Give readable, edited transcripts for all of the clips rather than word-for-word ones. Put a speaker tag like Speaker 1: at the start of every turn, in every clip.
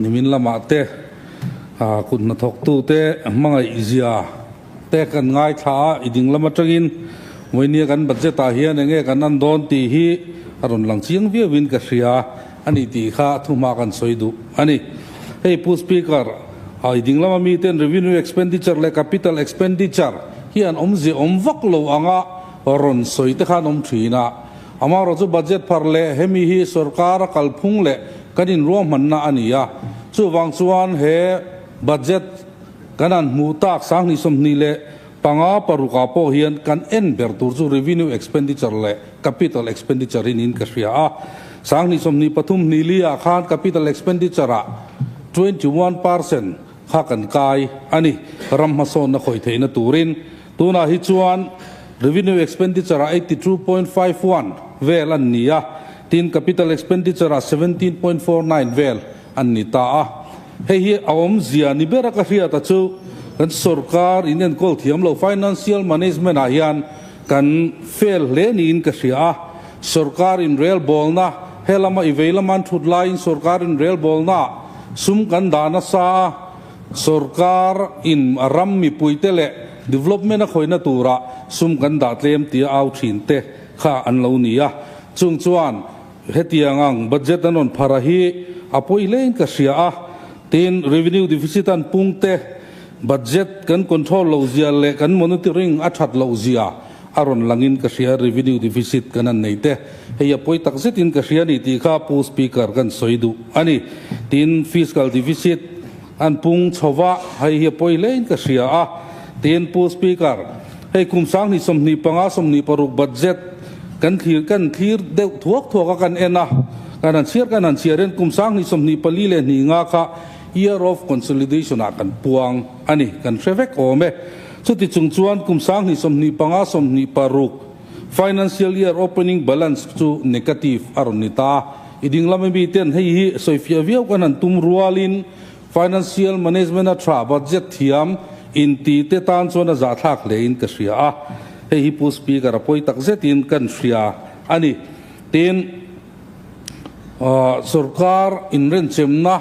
Speaker 1: Nimin lamah te kut hnathawktute hmangaihzia te kan ngaithla a, i ding lam atangin vawinia kan budget ah hian enge kan an dawn tih hi a rawn lang chiang viauin ka hria a ni tih kha thuhma kan sawi duh a ni. Hei Pu Speaker, i ding lama miten revenue expenditure leh capital expenditure hi an awmzia awm vak lo anga rawn sawi te khan awm thin a, Amaherawh chu budget phar leh hemi hi sorkar a kalphung leh kan inruahmanna a ni a. Chuvang chuan he budget kan han hmuh tak 2025 parukah pawh hian kan en ber tur chu revenue expenditure leh capital expenditure hi niin ka hria a. 2023 hnih liah khan capital expenditure ah 21% kha kan kai a ni, ram hmasawnna khawih theihna turin. Tunah hi chuan revenue expenditure ah 82.51 vel an ni a, tin capital expenditure ah 17.49 vel an ni ta a. Hei hi a awmzia ni bera ka hriat a chu kan sorkar in enkawl thiam lo financial management ah hian kan fail hle niin ka hria a. Sorkar in relbawlna helama i vei lama an thut laiin sorkar in relbawlna ah sum kan dah nasa a, Sorkar in a ram mipuite leh development a khawihna turah sum kan dah tlem tia au thin te kha an lo ni a. Chung chuan hetiang ang budget an rawn phar a hi a pawi hlein ka hria a. Tin, revenue deficit an pung te, budget kan control loh zia leh kan monitoring a that loh zia a rawn langin ka hria, revenue deficit kan an nei te. Hei a pawi tak zetin ka hria a ni tih kha Pu Speaker kan sawi duh a ni. Tin, fiscal deficit an pung chho va, hei hi a pawi hlein ka hria a. Tin, Pu Speaker, hei kum 2025 26 budget kan thlir kan thlir deuh thuak thuak a kan en a, kan han chhiar kan han chhiar hian kum 2024 leh hnih nga kha year of consolidation ah kan puang a ni, kan hre vek awm e. Chuti chung chuan kum 2025 26 financial year opening balance chu negative a rawn ni ta. I ding lama mi ten hei hi sawifiah viau kan han tum rualin financial management a tha budget thiam inti te tan chuan a zahthlak hlein ka hria a. Hei hi Pu Speaker a pawi tak zetin kan hria a ni. Tin, sorkar inrenchemna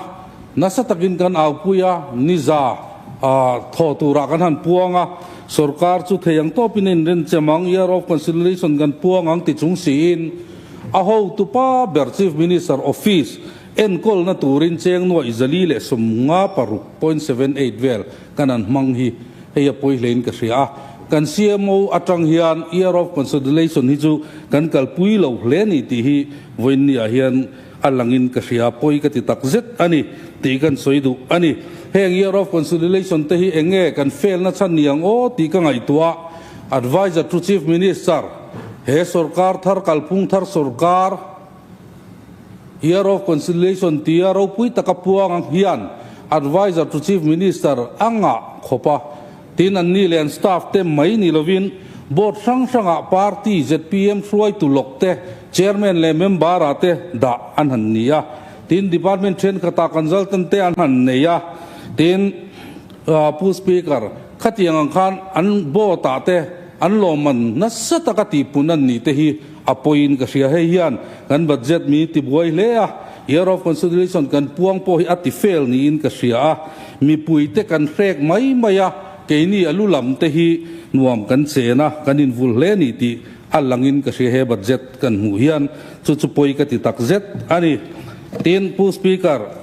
Speaker 1: nasa takin kan aupui a, niza thaw turah kan han puang a, sorkar chu thei ang tawpin a inrenchem ang, year of consolidation kan puang ang ti chung siin a hotupa ber Chief Minister Office enkawlna turin cheng nuaih 456.78 vel kan han hmang hi hei a pawi hlein ka hria a. Kan CMO atang hian year of consolidation hi chu kan kalpui lo hle ni tih hi vawiinniah hian a langin ka hria, pawi ka ti tak zet a ni tih kan sawi duh a ni. Heng year of consolidation te hi eng nge kan fail na chhan ni ang aw tih ka ngaihtuah. Adviser to Chief Minister, he sorkar thar kalphung thar sorkar year of consolidation tia ropui taka puang ang hian Adviser to Chief Minister a ngah khawp a. Tin, anni leh an staff te mai ni lovin board hrang hrangah party zpm hruaitu lawk te, chairman leh member-ah te dah an han ni a. Tin, department thenkhatah consultant te an han nei a. Tin, Pu Speaker, khatiang ang khan an board-ah te an lawmman nasa taka tihpun an nih te hi a pawiin ka hria. Hei hian kan budget mi tibuai hle a, year of consolidation kan puang pawh hi a ti fail niin ka hria a. Mipuite kan hrek mai mai a, keini a lu lam te hi nuam kan chen a, kan invul hle ni tih a langin ka hria he budget kan hmuh hian chu chu pawi ka ti tak zet a ni. Tin, Pu Speaker,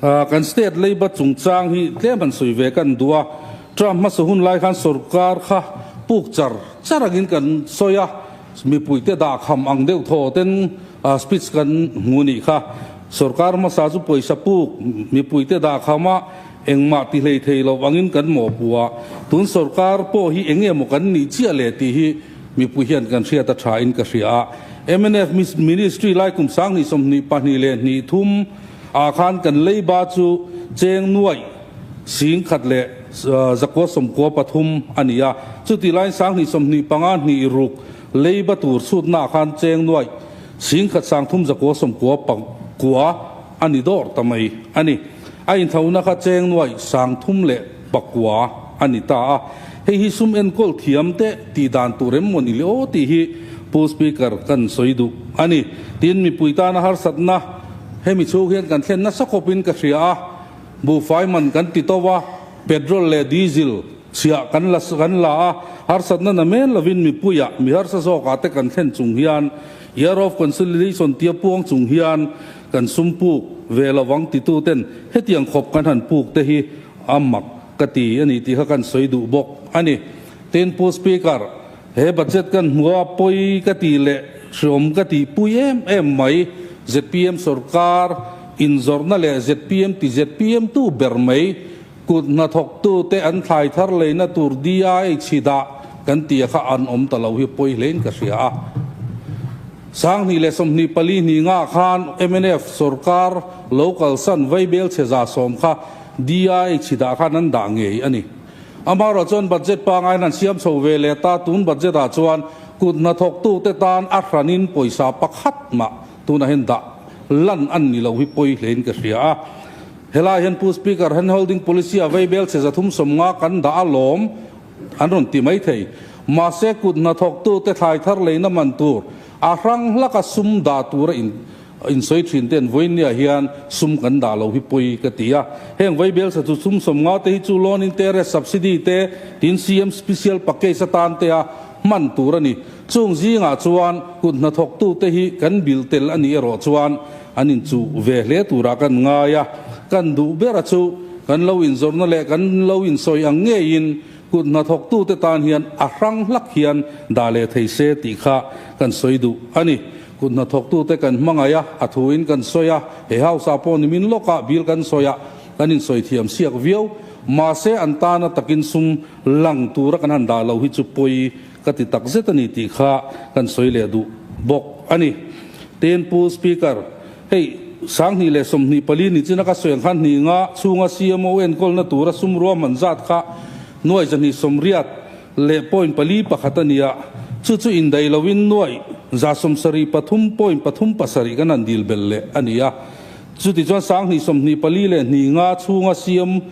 Speaker 1: kan state leiba chungchang hi tlem han sawi ve kan duh a, Trump hmasa hun lai khan sorkar kha puk char char angin kan sawi a, Mipuite dah kham ang deuh thaw ten speech kan hmu nih kha. Sorkar hmasa chu pawisa puk mipuite dah kham a engmah ti hlei thei lo angin kan mawhpuh a. Tun sorkar pawh hi eng emaw kan nih chiah le tih hi mipui hian kan hriat a tha in ka hria a. Mnf ministry lai kum 2022 leh hnih thum ah khan kan leiba chu cheng nuaih 10,000 leh 993 a ni a. Chutih laiin 2025 hnih ruk leiba tur chhutnaah khan cheng nuaih 10,3 99 a ni dawr ta mai a ni. A inthlona kha cheng nuaih 309 a ni ta a. Hei hi sum enkawl thiam te tih dan tur em maw ni le aw tih hi Pu Speaker kan sawi duh a ni. Tin, mipui tana harsatna. Hemi chhung hian kan thlen nasa khawpin ka hria a, buhfai man kan ti to a, petrol leh diesel chhiah kan la kan la a, harsatna na men lovin mipuiah mi harsa zawkah te kan thlen chung hian Year of Consolidation tia puang chung hian kan sum puk ve lovang titu ten hetiang khawp kan han puk te hi a mak ka ti a ni tih kha kan sawi duh bawk a ni. Tin, Pu Speaker, he budget kan hmu a pawi ka tih leh hriawm ka tih pui em em mai. Zpm sorkar inzawrhna leh zpm ti zpm tu ber mai kut hnathawktu te an thlai thar leina tur DIH hi dah kan tih a kha an awm ta lo hi pawi hlein ka hria a. 2024 ni nga khan mnf sorkar lo kalsan vaibel chhe 110 kha DIH hi dah khan an dah ngei a ni. Amaherawh chuan budget pangaiin an siam chho ve leh ta, tun budget ah chuan kut hnathawktute tan a hranin pawisa pakhat mah tunah hian dah lan an ni lo hi pawi hlein ka hria a. Helai hian Pu Speaker, hand holding policy a vaibel chhe 350 kan dah a lawm an rawn ti mai thei. Mahse kut hnathawktute thlai thar leina man tur a hrang hlaka sum dah tura in Insawi thin ten vawinia hian sum kan dah lo hi pawi ka ti a. Heng vaibelsa chu sum 50 te hi chu loan interest subsidy te tin CM special package atan te a hman tur a ni. Chung zingah chuan kut hnathawktu te hi kan bil tel a nih erawh chuan an inchuh ve hle turah kan ngai a. Kan duh bera chu kan lo inzawrhna leh kan lo insawi ang ngeiin kut hnathawktu te tan hian a hrang hlak hian dah leh thei se tih kha kan sawi duh a ni. Kut hnathawktute kan hmangaih a, a thuin kan sawi a, he house ah pawh nimin lawkah bill kan sawi a, kan insawi thiam siak viau. Mahse an tana takin sum lang tura kan han dah lo hi chu pawi ka ti tak zet a ni tih kha kan sawi leh duh bawk a ni. Tin, Pu Speaker, hei 2024 ni china ka sawi ang khan hnih nga chhunga CMO enkawlna tura sum ruahman zat kha nuai 280 leh point pali pakhat a ni a, chu chu indaih loin 173.37 kan han dil belh leh a ni a. Chuti chuan 2024 leh hnih nga chhunga CM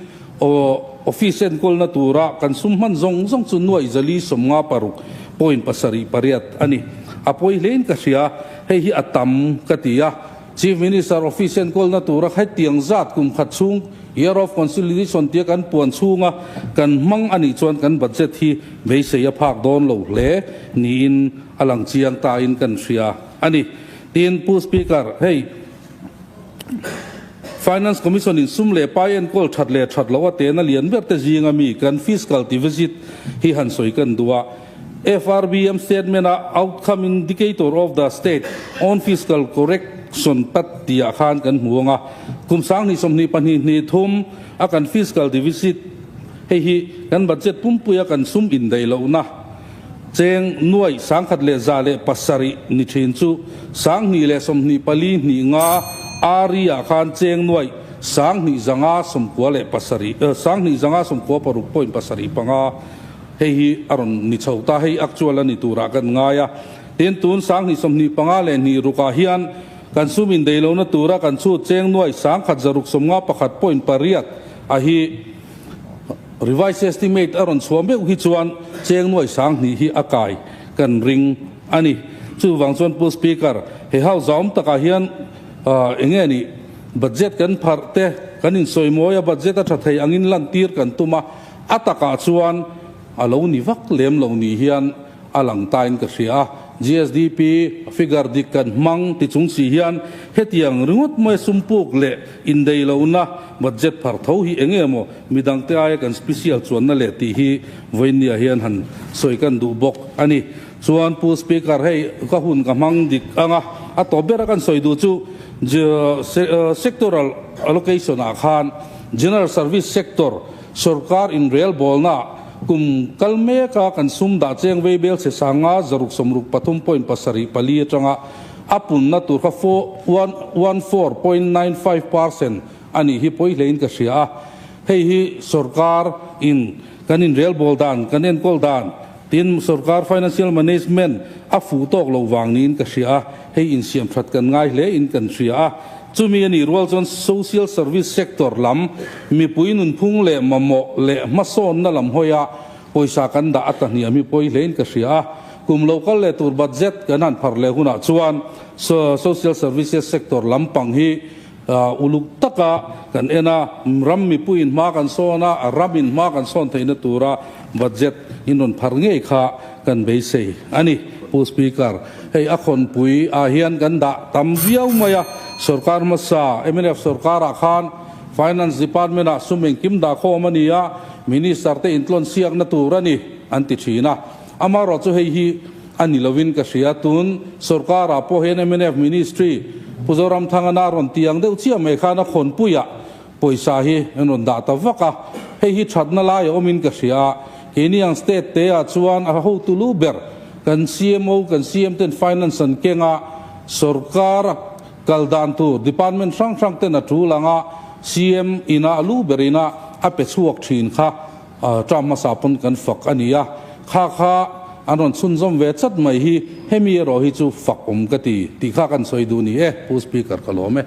Speaker 1: office enkawlna tura kan sum hman zawng zawng chu 456.78 a ni. A pawi hlein ka hria, hei hi a tam ka ti a. Chief Minister Office enkawlna tura hetiang zat kum khat chhung Year of Consolidation tia kan puan chhunga kan hmang a nih chuan kan budget hi beisei a phak dawn lo hle niin a lang chiang tain kan hria a ni. Tin, Pu Speaker, hei Finance Commission in sum leh pai enkawl that leh that loh a tehna lian ber te zinga mi kan fiscal deficit hi han sawi kan duh a. FRBM statement a outcome indicator of the state on fiscal correction pat tih ah khan kan hmu ang a, kum 2022 hnih thum a kan fiscal deficit hei hi kan budget pumpui a kan sum indaih lohna cheng 107.07 ni thin chu 2024 hnih nga ari ah khan cheng 2,597, 2,596.75. Hei hi a rawn ni chho ta, hei actual a ni turah kan ngai a. Tin, tun 2025 leh hnih rukah hian kan sum indei lohna tura kan chhut cheng 1,651.8 a hi revised estimate a rawn chhuah meuh hi chuan cheng 2,000 hi a kai kan ring a ni. Chuvang chuan Pu Speaker, he house zauam takah hian eng nge nih budget kan pharh te, kan insawimawi a budget a tha thei angin lantir kan tum a. A takah chuan a lo ni vak lem lo ni hian a lang tain ka hria a. GSDP figure dik kan hmang ti chung si hian hetiang ringawt mai sum puk leh indei lohna budget phar tho hi eng nge maw midangte aia kan special chuanna leh tih hi vawinia hian han sawi kan duh bawk a ni. Chuan Pu Speaker hei ka hun ka hmang dik ang a, a tawp bera kan sawi duh chu sectoral allocation ah khan General Service Sector Sorkar inrelbawlna kum kal meka kan sum dah cheng vei bel chhe 563.74 atanga a punna tur kha 14.95% a nih hi pawi hlein ka hria a. Hei hi sorkar in kan inrelbawl dan, kan enkawl dan tin sorkar financial management a fuh tawk lo vang niin ka hria a. Hei insiam that kan ngai hle in kan hria a. Chumi a nih rual chuan social service sector lam mipui nunphung leh mamawh leh hmasawnna lam hawia pawisa kan dah a ta hniam hi pawi hlein ka hria a. Kum lo kal leh tur budget kan han phar leh hunah chuan social services sector lampang hi Uluk taka kan en a, ram mipuiin hma kan sawn a, ramin hma kan sawn theihna tura budget in rawn phar ngei kha kan beisei a ni. Pu Speaker, hei a khawnpui ah hian kan dah tam viau mai a, sorkar hmasa mnf sorkarah khan Finance Department ah sum engkim dah khawm a ni a, Minister te intlawn siakna tur a ni an ti thin a. Amaherawh chu hei hi a ni lovin ka hria. Tun sorkarah pawh hian mnf Ministry Pu Zoramthangana rawn ti ang deuh chiah mai khan a khawnpuiah pawisa hi an rawn dah ta vak a, hei hi thatna lai a awmin ka hria a. Keini ang state te ah chuan a hotu lu ber kan CMO, kan CM ten finance an keng a, sorkar a kal dan tur department hrang hrang ten a tul ang a, CM ina a lu ber ina a pe chhuak thin kha Term hmasa pawn kan fak a ni a, kha kha an rawn chhunzawm ve chat mai hi hemi erawh hi chu fak awm ka ti tih kha kan sawi duh ni e, Pu Speaker ka lawm e.